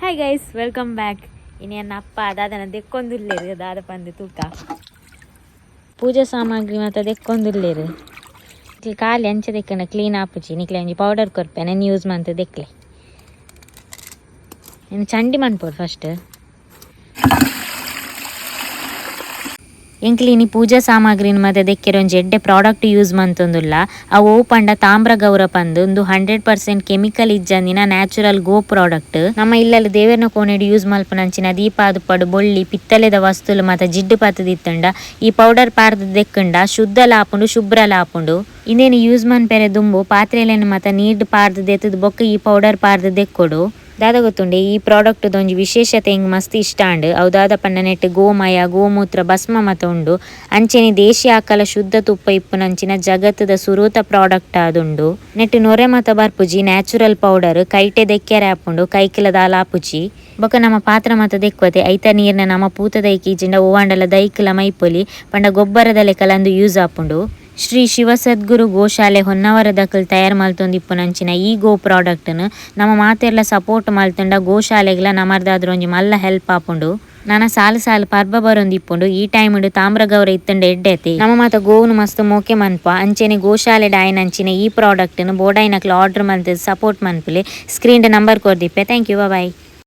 Hi guys, welcome back. ಇನಿ ಎನ್ನ ಅಪ್ಪ ದಾದನ ದೆಕ್ಕೊಂದುಲ್ಲೇರು. ದಾದ ಪಂದು ತೂಕ. ಪೂಜಾ ಸಾಮಗ್ರಿ ಮಾತ ದೆಕ್ಕೊಂದುಲ್ಲೇರು. ಇಕ್ಲಿ ಖಾಲಿ ಅಂಚ ದೆಕ್ಕಂಡ ಕ್ಲೀನ್ ಆಪುಜಿ. ನಿಕ್ಲೆ ಒಂಜಿ ಪೌಡರ್ ಕೊರ್ಪೆ, ಯೂಸ್ ಮಂತ್ ದೆಕ್ಲೆ. ಇನ್ನು ಚಂಡಿ ಮನ್ಪೋಡು ಫಸ್ಟ್. ಎಂಕ್ಲಿ ಇನಿ ಪೂಜಾ ಸಾಮಗ್ರಿನ ಮತ್ತೆ ದೆಕ್ಕೆರೆ ಒಂಜಿ ಎಡ್ಡೆ ಪ್ರಾಡಕ್ಟ್ ಯೂಸ್ ಮಂತೊಂದುಲ್ಲ. ಅವು ಒವು ಪಂಡ ತಾಮ್ರ ಗೌರ ಪಂದ್. ಉಂದು 100% ಕೆಮಿಕಲ್ ಇಜ್ಜಂದಿನ ನ್ಯಾಚುರಲ್ ಗೋ ಪ್ರಾಡಕ್ಟ್. ನಮ್ಮ ಇಲ್ಲಲ್ಲಿ ದೇವೆರ್ನ ಕೋಣೆಡ್ ಯೂಸ್ ಮಲ್ಪುನಂಚಿನ ದೀಪ ಆದುಪ್ಪಡು, ಬೊಳ್ಳಿ, ಪಿತ್ತಲೆದ ವಸ್ತುಲು ಮಾತ ಜಿಡ್ಡು ಪತ್ತುದಿತ್ತುಂಡ ಈ ಪೌಡರ್ ಪಾರ್ದ್ ದೆಕ್ಕುಂಡ ಶುದ್ಧಲ ಆಪುಂಡು, ಶುಭ್ರಲ ಆಪುಂಡು. ಇಂದೆನ್ ಯೂಸ್ ಮನ್ಪೆರೆ ದುಂಬು ಪಾತ್ರೆಲೆನ್ ಮಾತ ನೀರ್ಡ್ ಪಾರ್ದ್ ದೆತ್ತುದು ಬೊಕ್ಕ ಈ ಪೌಡರ್ ಪಾರ್ದ್ ದೆಕ್ಕೊಡು. ದಾದ ಗೊತ್ತುಂಡೆ, ಈ ಪ್ರಾಡಕ್ಟ್ ಒಂಜಿ ವಿಶೇಷತೆ ಎಂಕ್ ಮಸ್ತ್ ಇಷ್ಟ ಆಂಡ್. ಅವು ದಾದ ಪಂಡ ನೆಟ್ ಗೋಮಯ, ಗೋಮೂತ್ರ, ಭಸ್ಮ ಮತ ಉಂಡು. ಅಂಚೆನೆ ದೇಶಿ ಆಕಳ ಶುದ್ಧ ತುಪ್ಪ ಇಪ್ಪುನಂಚಿನ ಜಗತ್ತದ ಸುರೂತ ಪ್ರಾಡಕ್ಟ್ ಆದುಂಡು. ನೆಟ್ ನೊರೆ ಮತ ಬರ್ಪುಜಿ. ನ್ಯಾಚುರಲ್ ಪೌಡರ್, ಕೈಟೆ ದೆಕ್ಕೆರೆ ಆಪುಂಡು, ಕೈಕಿಲ ದಾಲ ಆಪುಜಿ. ಬೊಕ ನಮ್ಮ ಪಾತ್ರ ಮತ ದೆಕ್ವತೆ ಐತ ನೀರ್ನ ನಮ್ಮ ಪೂತ ದೈಕ್ ಇಜ್ಜಿಂಡ ಒವಾಂಡಲ ದೈಕ್ಲ ಮೈಪೊಲಿ. ಪಂಡ ಗೊಬ್ಬರದ ಲೆಕ್ಕಲ ಅಂದು ಯೂಸ್ ಆಪುಂಡು. ಶ್ರೀ ಶಿವಸದ್ಗುರು ಗೋಶಾಲೆ ಹೊನ್ನಾವರದಕುಲು ತಯಾರು ಮಲ್ತೊಂದಿಪ್ಪುನಂಚಿನ ಈ ಗೋ ಪ್ರಾಡಕ್ಟ್ ನು ನಮ್ಮ ಮಾತೆರ್ಲ ಸಪೋರ್ಟ್ ಮಲ್ತುಂಡ ಗೋಶಾಲೆಗ್ಲ ನಮರ್ದಾದ್ರ ಒಂಜಿ ಮಲ್ಲ ಹೆಲ್ಪ್ ಆಪುಂಡು. ನನ ಸಾಲು ಸಾಲು ಪರ್ಬ ಬರೊಂದಿಪ್ಪುಂಡು. ಈ ಟೈಮ್ ತಾಮ್ರಗೌರ ಇತ್ತುಂಡ ಎಡ್ಡೆತಿ. ನಮ್ಮ ಮಾತ ಗೋವುನು ಮಸ್ತ್ ಮೋಕೆ ಮನ್ಪ. ಅಂಚೆನೆ ಗೋಶಾಲೆ ಆಯ್ನಂಚಿನ ಈ ಪ್ರಾಡಕ್ಟ್ ನು ಬೋಡಾಯ್ನಕ್ಲು ಆರ್ಡರ್ ಮಲ್ತ್ ಸಪೋರ್ಟ್ ಮನ್ಪುಲೆ. ಸ್ಕ್ರೀನ್ ನಂಬರ್ ಕೊರ್ದಿಪ್ಪೆ. Thank you, bye.